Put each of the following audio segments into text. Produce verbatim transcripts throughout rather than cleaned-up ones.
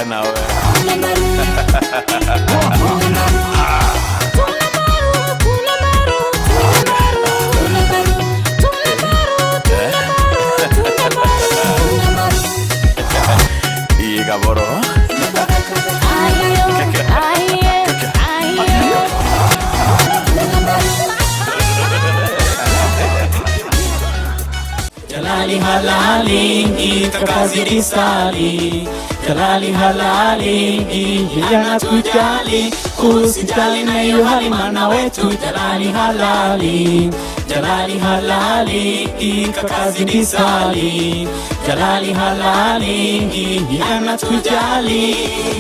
Nawe. Ii gaboro. Jalali halali, ikakazidi sali. Jalali halali, yanatujali. Usijali na hiyo hali, maana wetu Jalali halali. Jalali halali, ikakazidi sali. Jalali halali, yanatujali.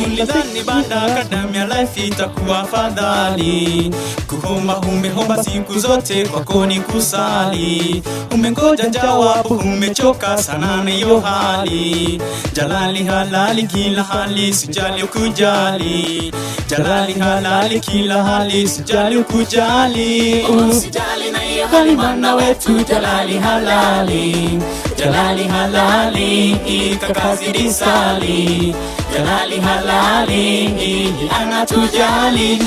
Ulidhani baada ya academy ya life itakuwa afadhali. Kuomba umeomba siku zote, kwako ni kusali. Umengoja jawabu, umechoka sana na hiyo hali. Jalali halali, kila hali, sijali ukujali. Jalali halali, kila hali, sijali ukujali. Usijali na hiyo hali, maana wetu Jalali halali. Jalali halali, ikakazidi sali. Jalali halali, anatujali.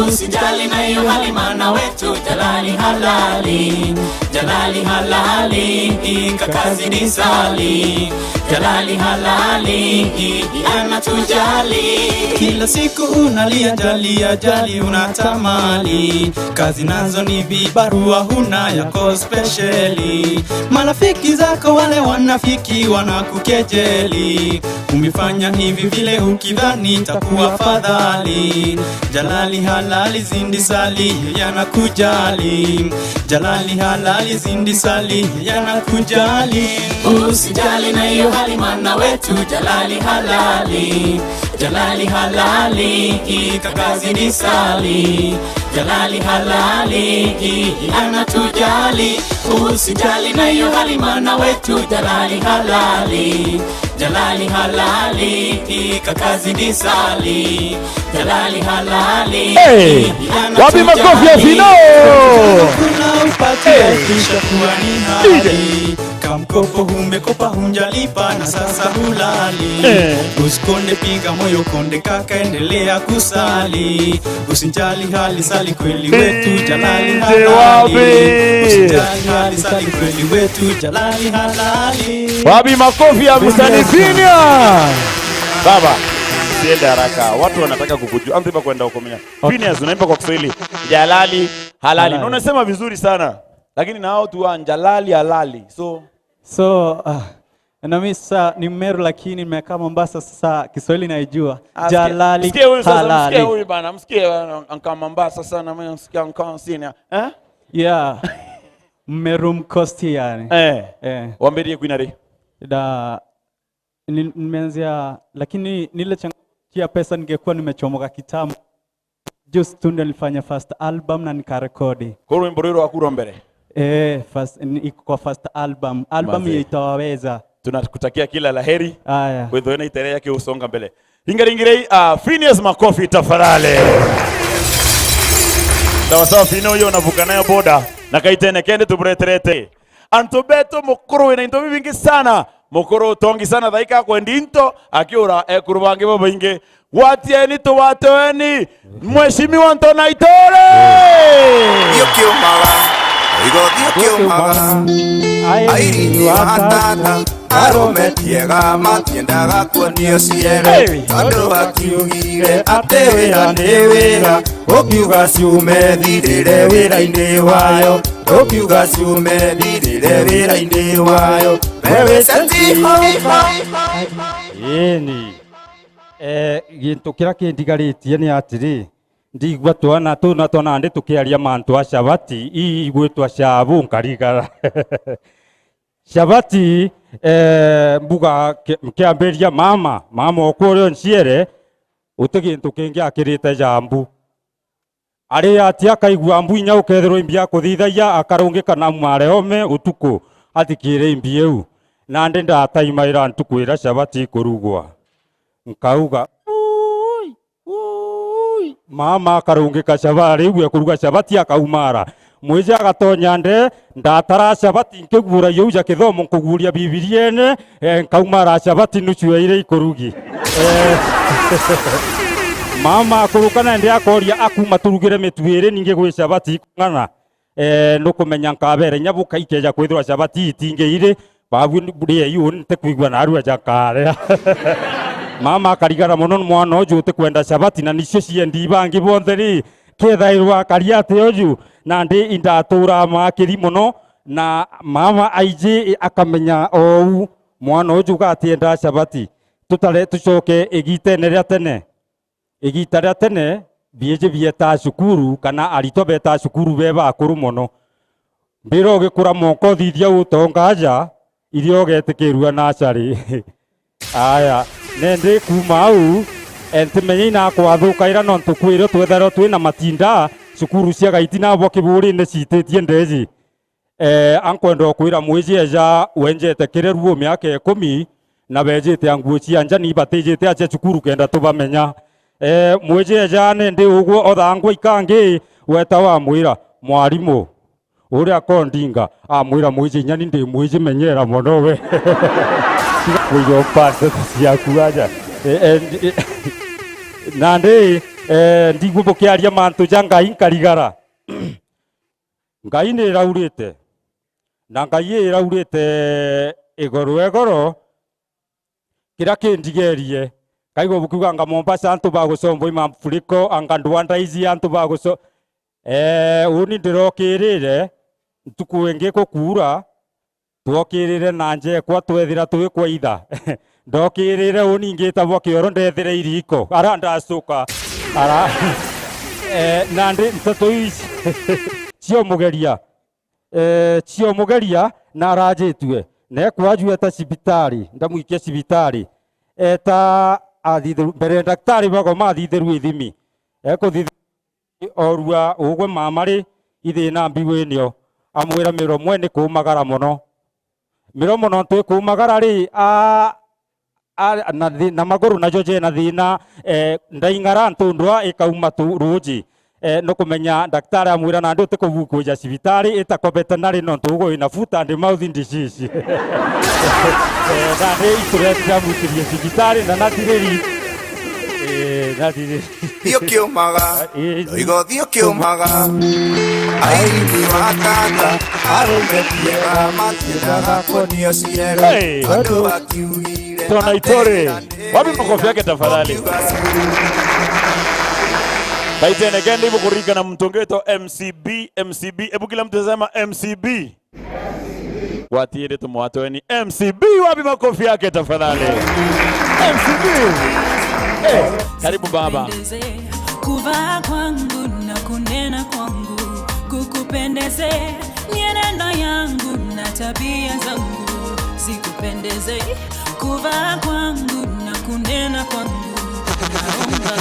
Usijali na hiyo hali, maana wetu Jalali halali. Jalali halali, ikakazidi sali. Jalali halali, anatujali. Kila siku unalia ajali, ajali unatamani. Kazi nazo ni vibarua, huna yako spesheli. Marafiki zako wale wanafiki wanakukejeli. Umefanya hivi vile ukidhani itakuwa fadhali. Jalali halali, zidi sali, yanakujali. Jalali halali, zidi sali, yanakujali. Usijali na hiyo hali, maana wetu Jalali halali. Jalali halali, ikakazidi sali. Jalali halali, anatujali. Usijali na hiyo hali, maana wetu Jalali halali. Jalali halali, ikakazidi sali. Jalali halali, hey! Wapi makofi ya Fino? Kuna upati, hey! Kisha kuwa ni hali. D J. Kamkopo umekopa, hunjalipa na sasa hulali. Eh. Usikonde, piga moyo konde kaka, endelea kusali. Usijali hali, sali kweli wetu Jalali D J halali. Wapi? Usijali hali, sali kweli wetu Jalali halali. Wapi makofi ya msanii Phineas? Baba, usiende haraka. Watu wanataka kukujua. Anza kwenda huko mia. Okay. Phineas, unaimba kwa Kiswahili. Jalali halali. Halali. Na unasema vizuri sana. Lakini na hao tu wa Jalali halali. So, so, ah, na mimi sasa ni Mmeru lakini nimekaa Mombasa, sasa Kiswahili naijua. Ah, sikia, Jalali sikia huyu sasa, halali. Msikie huyu bana, msikie bana, anka Mombasa sana, mimi nasikia anka sina. Eh? Yeah. Mmeru mkosti yani. Eh. Eh. Wambirie kwina ri? Da, ni-, nimeanzia, lakini nile changamoto ya pesa, ningekuwa nimechomoka kitambo. Juzi tu ndio nilifanya first album na nikarekodi. Kwa rwimbo rwiro rwaku rwa mbere? Eh, first, ni, iko kwa first album. Album Mazee. Yaitwa Waweza. Tunakutakia kila la heri. Aya. Kwithwe na itere yake usonga mbele. Ingaringirei, ah, Phineas makofi tafadhali. Sawa sawa, Fino huyo unavuka nayo boda. Na kaitene kende tubureterete. Antu betu mukuru wina into bibingi sana. Mukuru utongi sana thaika akwendi into, akiura ekuru bangi babaingi. Gwatieni, tugwatoeni, Mheshimiwa Ntona Itore! Thiukiumaga, igo thiukiumaga, airi ni atata, arume tiega, matiendaga kuonio ciere. Hey! Tondu akiugire ati wira ni wira, ukiuga ciume thirire wira-ini wayo, ukiuga ciume thirire wira-ini wayo. Wewe seti, hoi, hoi, hoi, hoi. Ĩni. Eh, gintu kiria kindigaritie ni atiri, ndigua twana tuna twa nandi tukiaria mantu a cabati, ii igwitwa cabu nkarigara. Cabati, eh, mbuga ki-, kiambiria mama, mama okwa uria nciere, uti gintu kingi akirite jambu. Ari ati akaigua mbu inya ukethirwa imbi akuthithagia, akarungika na mware ome utuku, athikire imbi iu. Nandi ndataimaira ntuku iria cabati ikurugwa. Nkauga, "Ui, ui." Mama akarungika cabari, iu ekuruga cabati akaumara. Mwiji agatonya nde, ndatara cabati, nkigura iu ja kithomo, nkuguria Bibiriene, eh, nkauma ara cabati nucu ya iria ikurugi. Eh, mama akuruka na ndi akoria, akuma turugire mitu iri, ningi gwi cabati ikung'ana. Eh, nukumenya nkabere inya buka ikeja kwithirwa cabati itingi iri, babu rie iu ntikwigua narua ja nkaria. Mama akarigara mono ni mwana uju utikwenda cabati, na nicio ciendi bangi bonthe ri, kethairwa akari ati uju, nandi indatura makiri mono, na mama aiji akamenya ou mwana uju gatienda cabati. Tutare tucoke igitene ria tene. Igita ria tene, biiji bietaa cukuru, kana aritwa betaa cukuru be bakuru mono. Mbira ugikura mwanka uthithia utonga aja, iria ugetikirua nursery. Aya, nendi kuuma au, eh, ntimenya inakwathukaira nontu kwirio twethairwa twina matinda, cukuru cia Gaiti nabo Kiburine ciititie ndeji. Eh, ankwenda ukwira mwiji eja wenjete kirerua miaka ikumi, na bejite a nguo cia nja, ni batijite acia cukuru kenda tubamenya. Eh, mwiji eja nendi ugwe othangwa ikangi, weta wamwira, "Mwarimu, uria akondinga," amwira, "Mwiji, inya ni ndi mwiji, menyera mono we." Tiga kuiga mpa ndeto ciaku aja. Eh, eh, ndi-, eh, nandi, eh, ndigua bukiaria mantu ja Ngai nkarigara. Ngai ni iraurite, na Ngai iraurite igoro igoro, kiria kindigerie. Kaigua bukiuga anga Mombasa antu bagucombwa i mafuriko, anga Rwanda iji antu baguco-, ee, uni ndirokirire, ntuku ingi gukuura, twokirire na njekwa twethira twi kwa itha. Ndokirire uni ngitagwa kioro ndethire iriko. Ara ndacuka. Ara, eh, nandi nteto ici cio mugeria. Eh, cio mugeria na arajitue. Na ekwaju eta cibitari, ndamwikia cibitari. Eta athithiru-, mbere ndaktari bagoma athithirue ithimi. Ekuthithirua orua ugwe mama ri, ithina mbigu inio. Amwira miromo ni kuumagara mono. Miromo nontu ikuumagara ri, a, a, na thi-, na maguru najo jena thina, eh, ndaing'ara ntundwa ikauma tu-, ruuji. Eh, nukumenya ndaktari amwira nandi utikubu kwija cibitari, ita kwa veterinary nontu ugo wina foot and mouth disease. Eh, nandi ituretire amwitirie cibitari na natiriri. Eh, natiriri. Thiukiumaga, eh, noigo thiukiumaga. Airimi wa tata, arume biega, matiendaga kuonio ciero. Hey, andu bakiugire tona itore. Wapi makofi yake tafadhali? Baitene kende ibo kuririkana muntu ungi witwa M C B, M C B. Ebu kila mtu sema M C B. Watiiri tumwatweni. M C B, wapi makofi yake tafadhali? M C B. Eh, karibu baba. Kuvaa kwangu na kunena kwangu kukupendeze, mienendo yangu na tabia zangu zikupendeze, kuvaa kwangu na kunena kwangu, naomba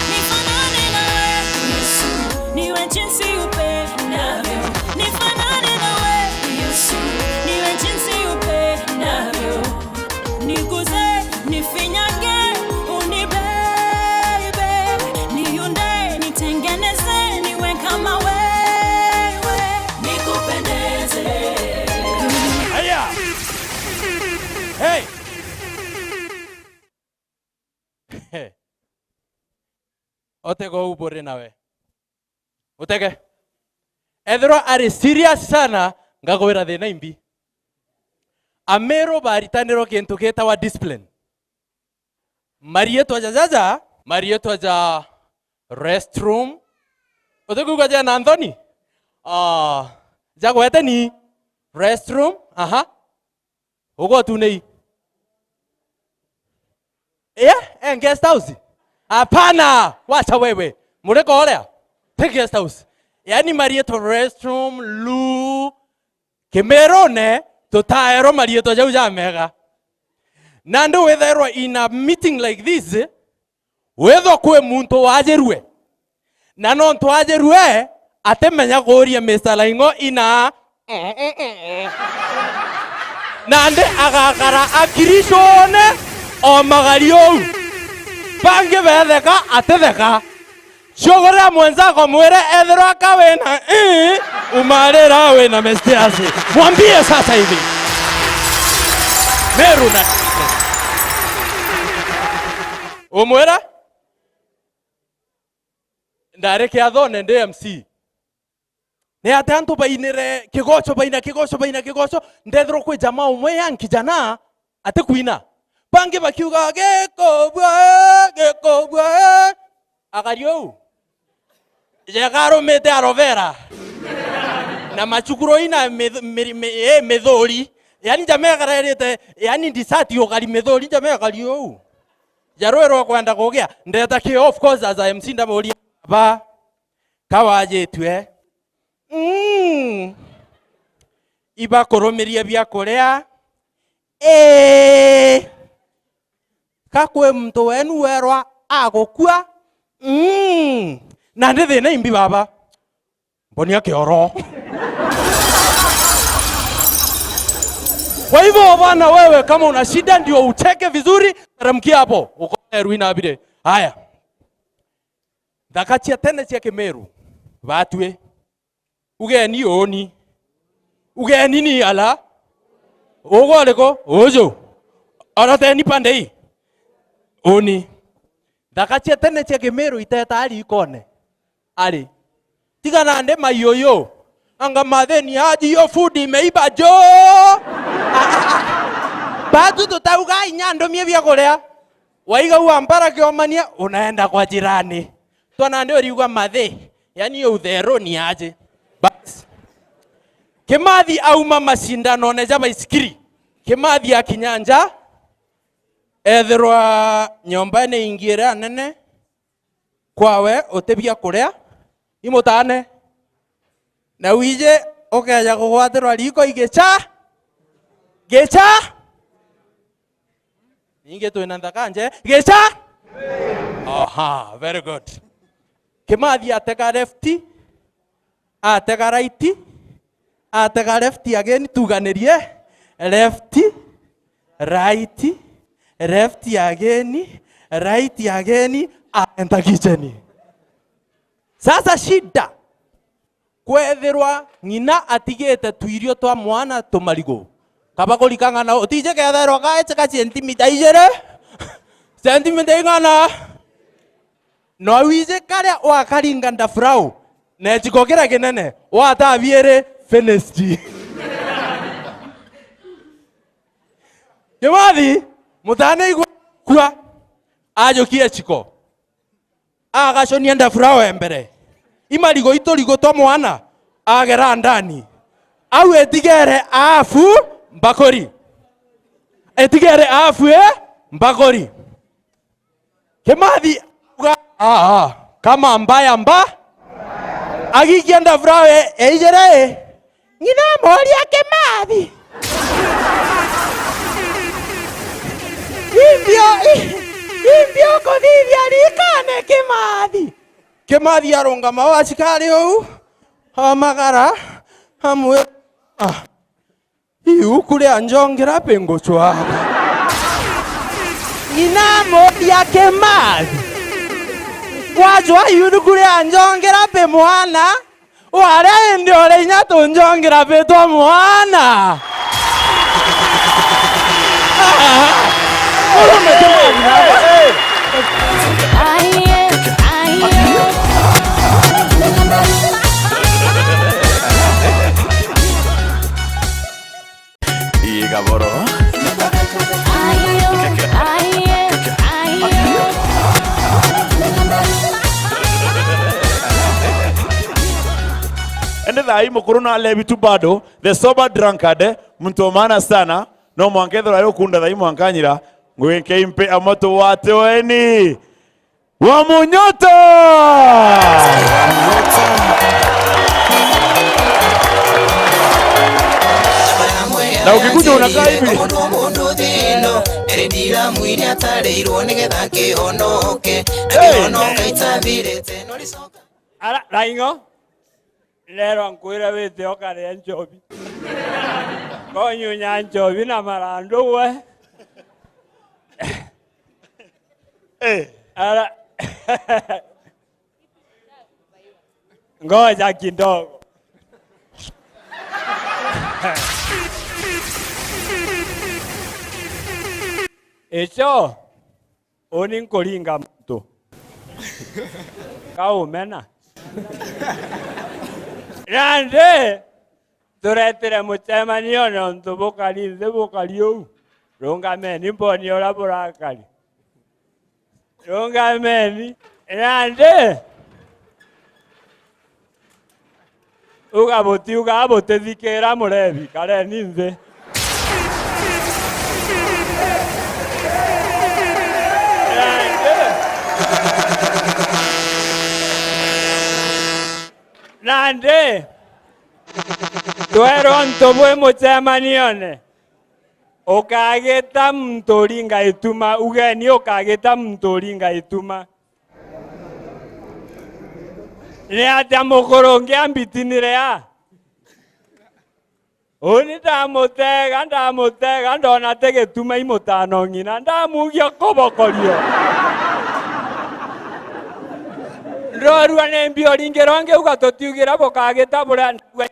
nifanane nawe Yesu, niwe jinsi upendavyo, nifanane nawe Yesu, niwe jinsi upendavyo, niguze, nifinyange, unibebe, niunde, nitengeneze, niwe kama wewe, nikupendeze. Aya! Hey! Otego u buri nawe. Utege. Ethirwa ari serious sana, ngagwira thina imbi. Amiru baritanirwo kintu gitawa discipline. Marietwa jajaja, marietwa ja restroom. Utikuigua jena nthoni? Ah, jagwete ni restroom, aha. Ugotu nei? Eh, eh, guest house? Hapana, wacha wewe. Muriko uria? Ti guest house. Yani marietwa restroom, loo, Kimirune, tutaerwo marietwa jau jamega. Nandi withairwa in a meeting like this, withwa kwi muntu wajirue. Na nontu ajirue, atimenya kuuria Mister Laing'o ina. Nandi agakara akiricune o magari uu. Bangi betheka, atitheka. Cugurira mwenzako mwire ethirwa ka wina ii, Umarira we na mestiasi. Mwambie sasa hivi. Meru na umwira, ndari kiathone ndi M C. Ni ati antu bainire kigoco, baina kigoco, baina kigoco, ndethirwa kwi jamaa umwe ya nkijana ati kwina. Bangi bakiuga, "Gikubua, gikubua." Akari uu. Jega arumite aloe vera. Na machukuru ina mith-, mi-, mi-, eh, mithuri. Yani jamaa akarerite, yani ndisati ukari mithuri, jamaa akari uu. Jarwirwa kwenda kugia, ndeta ki, of course, as a M C ndaburia, ba, ka wajitue? Mm. Ibakurumiria biakuria? Ii. Ka kwi muntu wenu werwa agukua? Mm. Nandi thina imbi baba? Mbonia kioro. Kwa hivyo bwana, wewe kama una shida ndio ucheke vizuri, teremkia hapo. Uko Ruina Abire. Haya. Nthaka cia tene cia Kimeru, batwi. Ugeni uni. Ugeni ni ala. Ugo uriku? Uju. Oroteni pande hii. Uni. Nthaka cia tene cia Kimeru iteta ari ikone. Ari. Tiga nandi mayuyu. Anga mathini aji, hiyo food imeiba jo. Batu tutauga inya ndumie bia kuria. Waiga ua mpara kiomania, unaenda kwa jirani. Twana ndio riuga mathi, yani yo utheroni aje. Bas. Kimathi auma macindanone ja baisikiri. Kimathi akinya nja, ethirwa nyomba ni ingiire anene, kwawe uti bia kuria, imutane. Na wije ukeja kugwatirwa riko igicha, gicha. Ningi twina nthaka nje. Gicha? Aha, very good. Kimathi atega left, atega right, atega left again, tuganirie. Left, right, left again, right again, aenda kitchen. Sasa shida, kwethirwa ng'ina atigite twirio twa mwana tumarigu. Kaba kurikang'ana, utiji kethairwa kaeche ka sentimita ijiri, sentimita ing'ana. No wiji karia wakaringa ndafurau, na echiko kiria kinene, watabiiri finished. Kimathi, mutane igwa kua, ajukia echiko. Agaconia ndafurau mbere. Imarigo iturigo twa mwana, agera ndani. Au etigere afu mbakuri. Etigere afu, eh, mbakuri. Kimathi auga, "Ah, ah, kama mbaya mba." Agikia ndafurau e-, eijere, eh. Ng'ina amoria Kimathi. Imbio, i-, imbio kuthithia rikane Kimathi. Kimathi arungama o acikari uu, amagara, amwira, "Ah, iu kuria njongera pi ngucwa?" Ng'ina amuria Kimathi. Kwacwa iu kuria njongera pi mwana? Waria indi ore inya tunjongera bitwa mwana. Urume Kimathi na Iga boro. Ende thai mukuru na alevi tu bado, the sober drunkard, eh, muntu wa maana sana, no mwanka ethirwa ari ukunda thai mwankanyira, ngwikei mpe amwe tugwate weni. Wa Munyota! Na ukikuja unakaa hivi. Mundu, mundu thino, eri ndiramu iria atareirwo nigetha akihonoke. Hey! Akihonoka itathirite, no ricoka. Ara, Raing'o? Rero nkwire wite ukaria nchobi. Konyunya nchobi na marandu gwe. Eh. Ara. Ngoja kidogo. Icio, uni nkuringa muntu. Kaumena. Nandi, turetire mucemanione untu bukari nthi bukari uu. Rungameni mboni uria burakari. Rungameni. Nandi, uga butiuga butithikira murebi, kareni nthi. Nandi, nandi, twerwa untu bwi mucemanione. Ukagita muntu uringa ituma, ugeni ukagita muntu uringa ituma. Ni atia mukurungi ambitinire a? Uni ndamutega, ndamutega, ndona ti gituma i mutano ng'ina, ndamugia kubokorio. Ndorua ni mbio ringi rongi uga tutiugira bukagita buria ndauga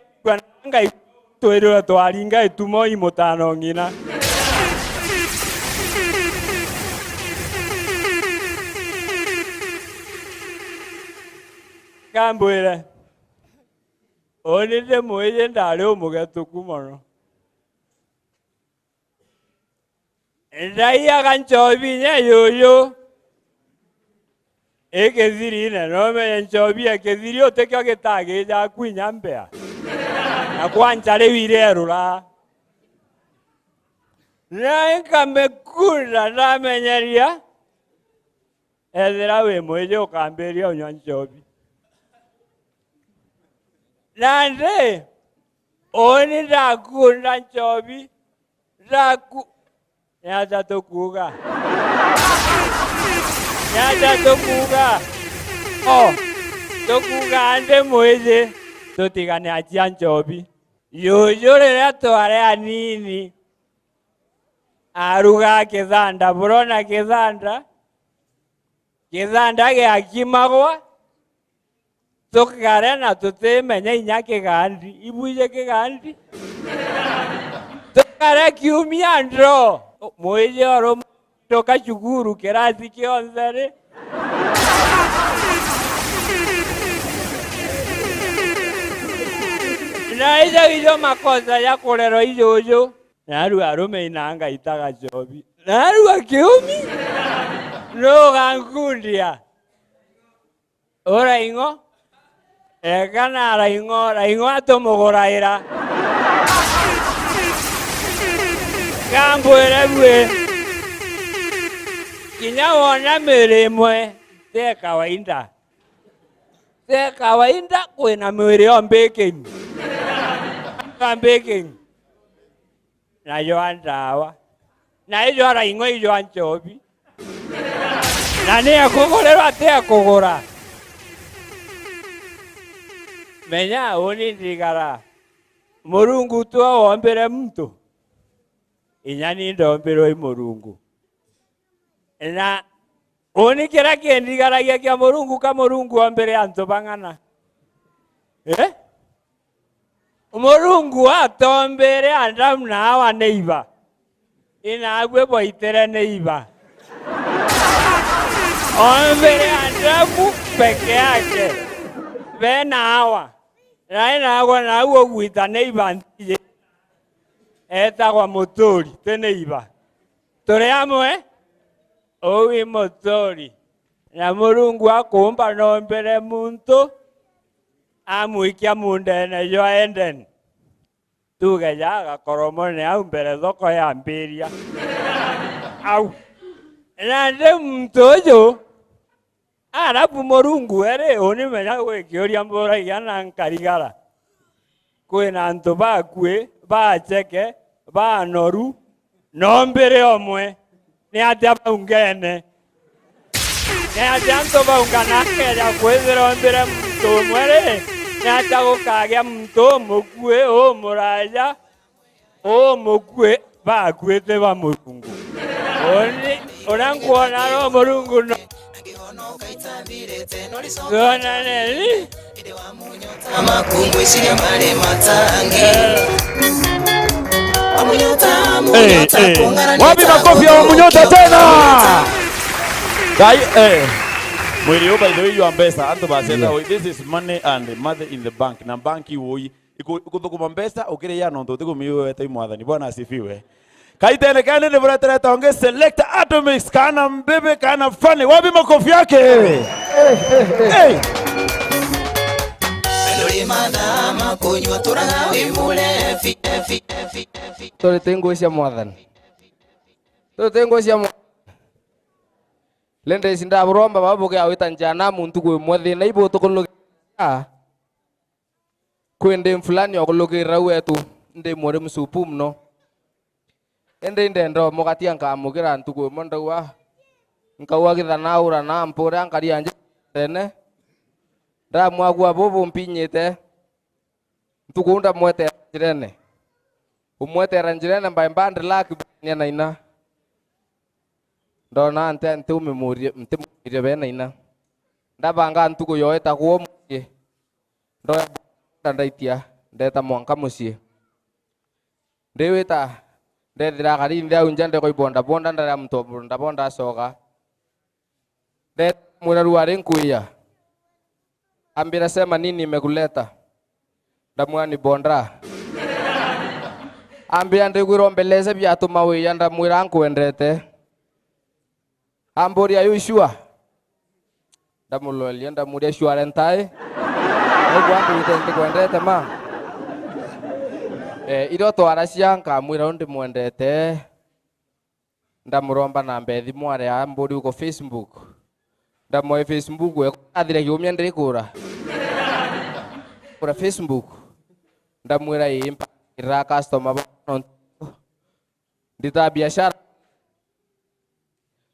Ngai, twirirwe twaringa ituma i mutano ng'ina. Kambwire, uni ndi mwiji ndari umugetuku mono. Ndaiaga nchobi inya yuyu. I kithirine, no menye nchobi ya kithiri utikio gitagija kwinya mbea. Na kwanja riu irerura. Na nkamikunda ndamenyeria. Ethira wi mwiji ukambiria unywa nchobi. Nandi, uni ndakunda nchobi. Ndaku-, ni atia tukuuga? Ni atia tukuuga? O, tukuuga ndi mwiji, tutigane achia nchobi. Juju riria twari anini, arugaa kithanda, burona kithanda? Kithanda giakimagwa, tukare na tutimenya inya kigandi. Ibwiji kigandi? Tukare kiumia ndro. Mwiji oruminduka cukuru kirasi kionthe ri. Na ijo ijo makosa ja kurerwa ijuju. Narua arume inanga itaga nchobi. Narua kiumi. Nugankundia. Uraing'o? Eka na araing'o, raing'o atumuguraira. Kambwire bwi, kinya wona miri imwe ti ya kawaida. Ti ya kawaida, kwina miri o mbiking. Mbiking. Na jwa ndawa. Na ijwa raing'o ijwa nchobi. Na ni akugurirwa ati akugura. Menya uni ndigara. Murungu tu wombire muntu. Inya ni ndombirwe i Murungu. Na uni kiria kindigaragia kia Murungu, ka Murungu ombire antu bang'ana? Eh? Murungu atombire Adamu na Hawa ni iba. Inabue boitire ni iba. Ombire Adamu peke yake. Be na Hawa. Na inagwa nau ugwita ni iba ntiji. Etagwa Muturi, ti ni iba. Turi amwe? Uu i Muturi. Na Murungu akuumba noombire muntu, amwikia muundene jwa Edeni. Tuge ja Gakoromone au mbere thoko yambiria. Au. Nandi muntu uju, arabu Murungu eri, uni menya gwi kiuria mburagia na nkarigara. Kwina antu bakui, bacheke, banoru, noombire omwe. Ni atia baungene? Ni atia antu baungana akeja kwithira ombire muntu umwe ri? Ni atia gukagia muntu umukui, umuraja, umukui, bakuite ba Murungu? Uni, uria nkwona ro Murungu no. Tuonaneni. Hey, hey. Wapi makofi ya Wamunyota tena? Ngai, eh. Mwiri u, by the way, you are mbeca. Antu baceta, yeah. This is money and money in the bank. Na bank iu ui. Iku-, ikuthukuma mbeca, ukiriya nontu utikumiwete i Mwathani. Bwana asifiwe. Kaitene kene ni bureterete ungi, Selector Atomix, kana mbibi, kana funny. Wapi makofi yake? Hey! Turi ti ngugi cia Mwathani. Turi ti ngugi cia Mwathani. Lende ici ndaburomba baba bugia wita njana muntu kwi mwe thina ibu tukulukira. Kwi ndi fulani okulukirira wetu, ndi mwari mucupu muno. Indi ndenda umugatia nkamukira ntuku imwe ndauga, nkauga githana aura na mpure ankaria nja tene. Ndamwagua bubu mpinyite, ntuku ndamwetera njirene. Umwetera njirene mbaimba ndilaki benia na ina. Ndona nte ntiumimurie, ntimumirie bena ina. Ndabanga ntuku yoeta kuo mucii. Ndoya boda ndaitia, ndeta mwanka mucii. Ndiwita, ndethira akari nthi au nja ndekwa ibonda bonda, ndaria muntu wa bonda bonda acoka. Ndamwira, "Rua ri nkwia." Ambira, "Sema nini imekuleta?" Ndamwira, "Ni bonda." Ambira, "Ndigwira umbeleze biatuma wiya." Ndamwira, "Nkwendete." Amburia, "You sure?" Ndamuloria, ndamuria, "Sure ntai?" Niguo ambirite, "Ntikwendete ma." Eh, irio twaracia, nkamwira u ndimwendete. Ndamuromba namba ya thimu, aria amburi uko Facebook. Ndamwira Facebook, we athire kiumia ndikura. Kura Facebook. Ndamwira, "Ii, mpakira customer ba nontu ndita biashara."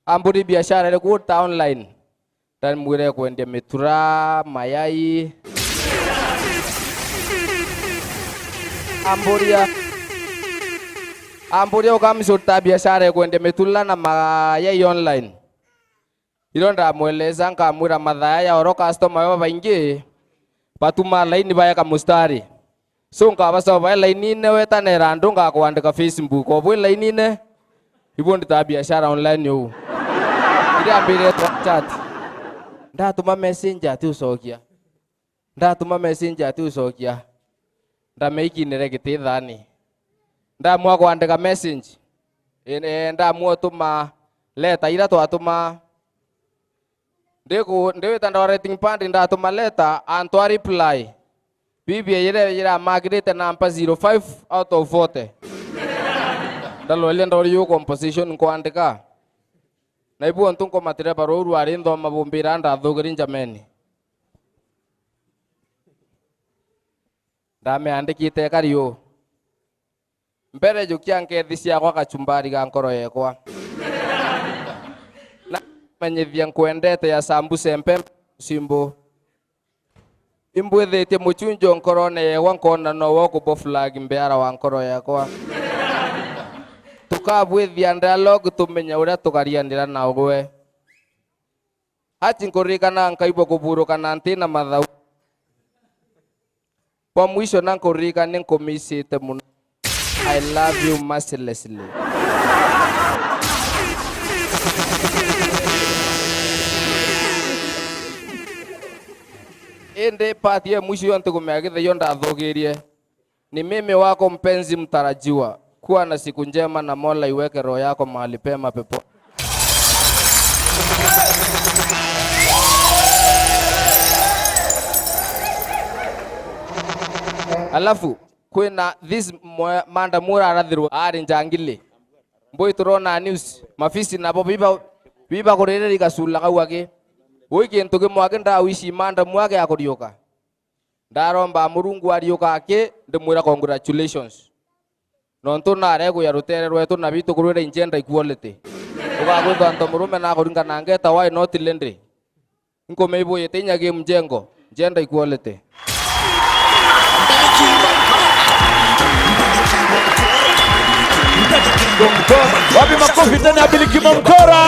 Amburi, "Biashara iriku uta online?" Ndamwira, "Kwendia mitura, mayai." Amburia, amburia, "Ukamshuta biashara ya kwendia mitura na mayai online?" Irio ndamweleza, nkamwira, "Mathaya ya oro customer baba baingi batuma laini baeka mustari. So nkabasaba bae lainine, wetanera andu ngakwandika Facebook. O bwi lainine, ibu ndita biashara online uu." Iria ambirire twa chat. Ndatuma message ati ucokia. Ndatuma message ati ucokia. Ndameikinire giti thani. Ndamua kwandika message. E, e, ndamua utuma leta ira twatuma. Ndiku-, ndiwita nda writing pad ndatuma leta, antwa reply. Biblia ire iramakirite namba zero five out of forty. Ndaloria ndori yu composition nkwandika. Na ibu antu nkomatire baruru ari nthoma bumbira ndathugiri njameni. Ndameandikite kari uu. Mbere jukia nkethi ciakwa kachumbari ga nkoro yekwa. Na menyithia nkwendete ya sambusa mpembe simbo. Imbwithitie muchunjo nkorone yekwa, nkona nowe ukubo flag mbeara wa nkoro yekwa. Tukabwithia dialogue tumenye uria tukarianira na ugwe. Ati nkuririkana nkaigua kuburuka na nti na mathau. Kwa mwisho na nkuririkana ni nkumisite muno. I love you mercilessly. Indi part ya mwisho yo ntikumea githio ndathugirie. Ni mimi wako mpenzi mtarajiwa. Kuwa na siku njema na Mola iweke roho yako mahali pema peponi. Alafu, kwina this mwe-, madam urarathirwa ari njangili. Mbui turona news, mafisi nabo biba, biba kurire rigasula kau aki. Ui kintu kimwe aki ndawici madam ake akuriuka. Ndaromba Murungu ariuka aki, ndimwira congratulations. Nontu naregwia rutere rwetu na bitu kurwira gender equality. Ugakwithwa antu murume na kuringana ngeta, why not lady? Nkume ibu itinya gi mjengo, gender equality. Wapi makofi tena ya Billy Kimomkora?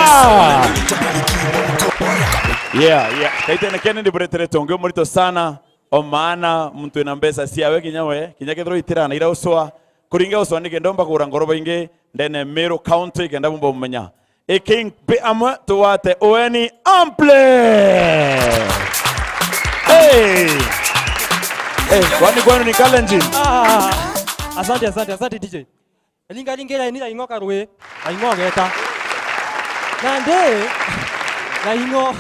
Yeah, yeah. Kaitene kene ndibureterete ungi murito sana. O maana muntu wina mbeca ciawe kinya we, kinya kethirwa itirana ira ucwa, kuringa ucwa nikenda umba kugura ngoroba ingi ndene Meru County, kenda bumba umenya. Iking bi amwe tuwate ueni ample. Hey! Hey, kwani kwenu ni Kalenjin? Ah, asante, asante, asante D J. Ringa ringira ni Raing'o karui, Raing'o geta. Nandi, Raing'o,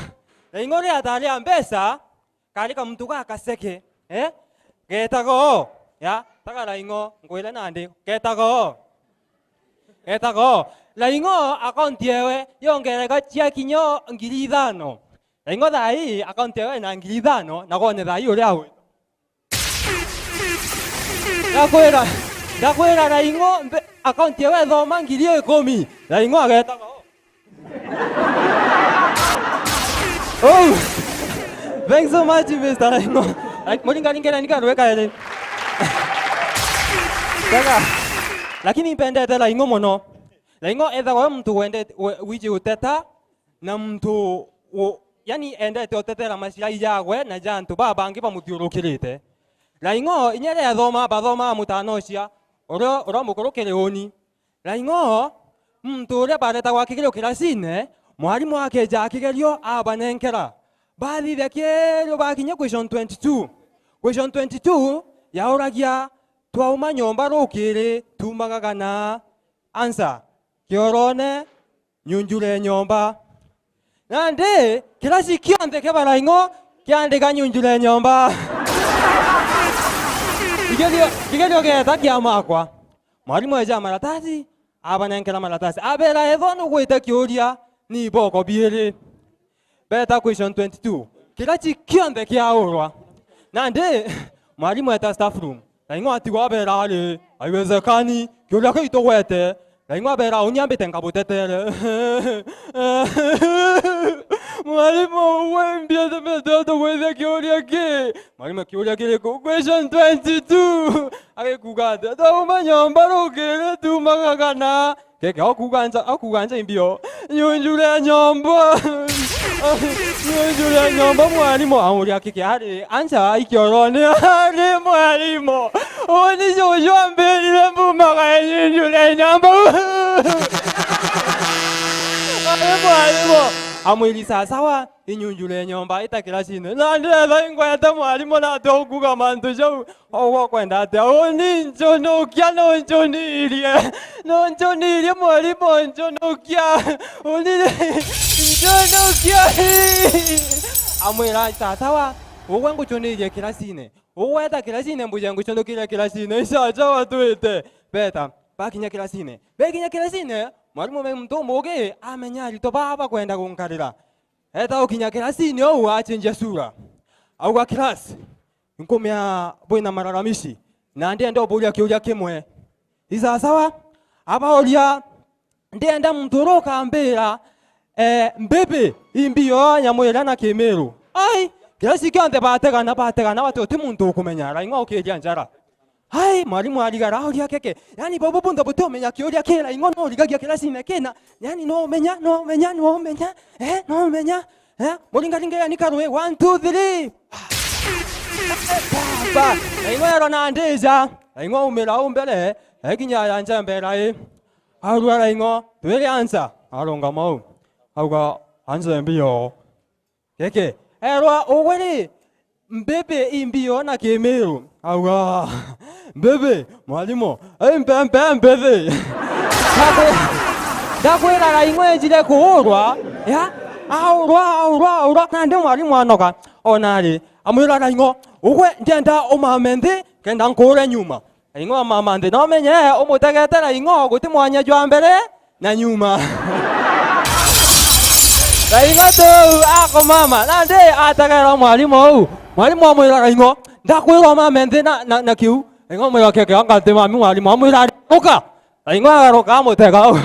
Raing'o ri atari a mbeca, kari ka muntu gakaseke, eh? Getaga o, ya, taga Raing'o, ngwire nandi, getaga o. Getaga o. Raing'o akaunti yewe yongereka cia kinya ngiri ithano. Raing'o thaa ii akaunti yewe ina ngiri ithano, na gone thaa ii uria awi. Ndakwira, ndakwira Raing'o, mbe-, akaunti yewe ithoma ngiri ikumi. Raing'o agetaga o. Oh, thanks so much, Mister Raing'o. Ai, muringaringire ni karwe kairi. Tega. Lakini mpendete Raing'o muno. Raing'o ethagwa we muntu wendete, we-, wiji uteta na muntu u-, yani endete utetera macirai jagwe na ja antu baba bangi bamuthiurukirite. Raing'o inya ria athoma, bathomaa mutanocia uria, uria mukuru kiri uni. Raing'o, muntu uria baretagwa kigerio kirasine, mwarimu akeja kigerio abanenkera. Bathithia kigerio bakinya question twenty-two. Question twenty-two yauragia, "Twauma nyomba rukiri, tumaga gana?" Answer, "Kiorone, nyunjure nyomba." Nandi, kirasi kionthe kia Baraing'o kiandika nyunjure nyomba. Kigerio, kigerio gieta kiamakwa. Mwarimu eja maratasi, abanenkera maratasi. Abera, "Ethwa nugwite kiuria, ni iboko biiri." Beta question twenty-two. Kirasi kionthe kiaurwa. Nandi, mwarimu eta staff room. Raing'o atigwa abera ari, "Haiwezekani, kiuria kiu itugwete." Raing'o abera, "Uni ambite nkabutetere." "Mwarimu, ugwe mbiete mete utugwithia kiuria ki?" Mwarimu, "Kiuria kiriku?" "Question twenty-two." Agikuga atia? "Twauma nyomba rukiri tumaga gana?" Keke, okuga nja, okuga nja imbio. "Nyunjure nyomba." "Nyunjure nyomba, mwarimu." Auria keke ari, "Answer, ikiorone." "Ari mwarimu, uni juju ambirire mbumaga nyunjure nyomba." "Ari mwarimu." Amwiri, "Sawa sawa, inyunjure nyomba, ita kirasine." "Na ndiretha ingwete mwarimu, na ati ukuga mantu jau." "Ugwe ukwenda atia?" "Uni njunukia, nunjunirie. Nunjunirie, mwarimu, njunukia. Uni njunukia." Amwira, "Sawa sawa, ugwe ngucunirie kirasine. Ugweta kirasine, mbuje ngucunukirie kirasine." Isaja watwite. Beta, bakinya kirasine. Bekinya kirasine, mwarimu me muntu umugi amenya aritwa baa bakwenda gunkarira. Eta gukinya kirasine uu, achenjia sura. Auga, "Class, nkumea bwina malalamishi, na ndienda uburia kiuria kimwe. I sawa sawa?" Abauria, "Ndienda muntu uria ukambira, eh, mbibi imbio nyamwira na Kimiru." Ai, kirasi kionthe bategana, bategana, bati uti muntu ukumenya. Raing'o ukiria njara. Hai, mwarimu arigara auria keke. Yaani, bobo bonthe butiumenya kiuria kira ing'o no urigagia kirasine kina. Yaani, no umenya, no umenya, no umenya. Eh, no umenya. Eh, muringaringe yani karwe. One, two, three. Ba, na ing'o ero na ndija. Na ing'o umira au mbere. Eh, kinya ya nja mbere ai. Arua na ing'o. Twiri ansa. Arunga mau. Auga, "Ansa mbio." Giki, erwa, "Ugwe ri, mbibi imbio na Kimiru?" Auga, "Mbibi, mwarimu, ai mpe, mpe mbibi." Ndakwi-, ndakwira Raing'o ejire kuurwa, ya? Aurwa, aurwa, aurwa, nandi mwarimu anoga. Ona ari, amwira Raing'o, "Ugwe ndienda umame nthi, kenda nkuure nyuma." Ing'o mama nthi, no menye umutegete Raing'o guti mwanya jwa mbere na nyuma. Raing'o tu akomama, nandi ategera mwarimu uu. Mwarimu amwira Raing'o, "Ndakwira umame nthi na, na, na kiu." Raing'o amwira, "Keke, anga nti mami mwarimu." Amwira, "Garuka." Raing'o agaruka, amutega uu.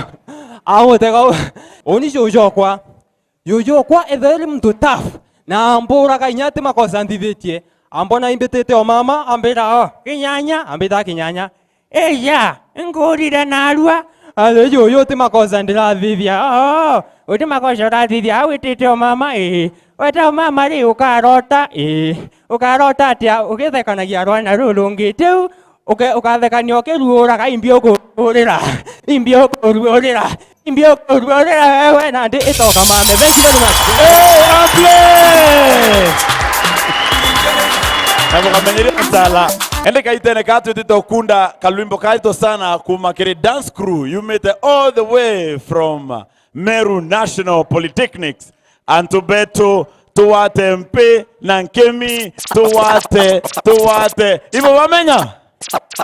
Amutega uu. Uni juju jokwa. Juju okwa etheri muntu tough, na amburaga inya ati makosa nthithitie. Ambona imbitite o mama, ambira, "Oh, kinyanya," ambita, "Kinyanya." "Eja, nkurire narua, Athiji, uyu uti makosa ndirathithia. Oh, uti makosa urathithia. Au witite o mama, ii. Weta o mama ri, ukarota, ii. Ukarota atia ugithekanagia rwana ruru rungi? Tiu, uke-, ukathekania ukiruuraga, imbi ukuruurira. Imbi ukuruurira. Imbi ukuruurira wewe, nandi itoka mame. Thank you very much. Hey, aplay! Na mukamenyeria mtala. Ende kaitene ka twitite ukunda kalwimbo kaito sana kuma kiri dance crew yumite all the way from Meru National Polytechnics. Antu betu, tuwate mpi na nkimi, tuwate, tuwate. Ibo bamenya?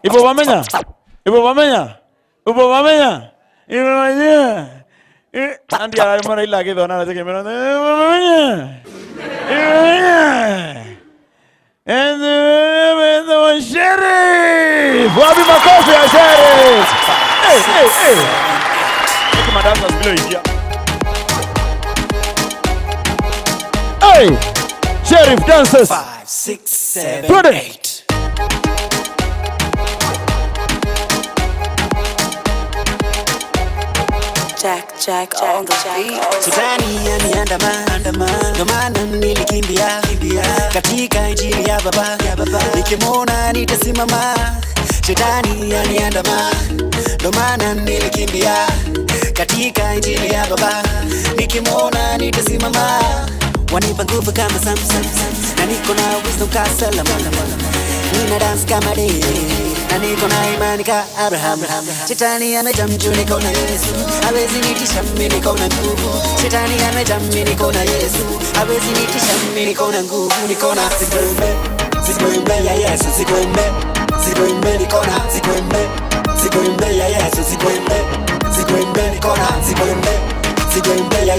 Ibo bamenya? Ibo bamenya? Ibo bamenya? Ibo bamenya? I-, andi arari mwana ila akithona na cheke mwana. Ibo bamenya? Ibo bamenya? Ende, ende wa Sheriff! Wapi makofi ya Sheriff? Hey, hey, hey! Make my dancers blow it, yeah. Hey! Sheriff dancers! Five, six, seven, Ready? Eight. Jack, Jack on the beat. Shetani aniandama, ndo maana nilikimbia, kimbia katika injili ya Baba, ya Baba. Nikimwona nitasimama. Shetani aniandama, ndo maana nilikimbia katika injili ya Baba. Nikimwona nitasimama. Wanipa nguvu kama Samson, na niko na wisdom ka Solomon. Nina dance kama David, na niko na imani ka Abraham. Shetani amejaa juu, niko na Yesu. Hawezi nitisha mimi, niko na nguvu. Shetani amejaa mimi, niko na Yesu. Hawezi nitisha mimi, niko na nguvu, niko na Zigwembe, zigwembe ya Yesu, zigwembe, zigwembe, niko na zigwembe, zigwembe ya Yesu, zigwembe, zigwembe, niko na zigwembe, zigwembe ya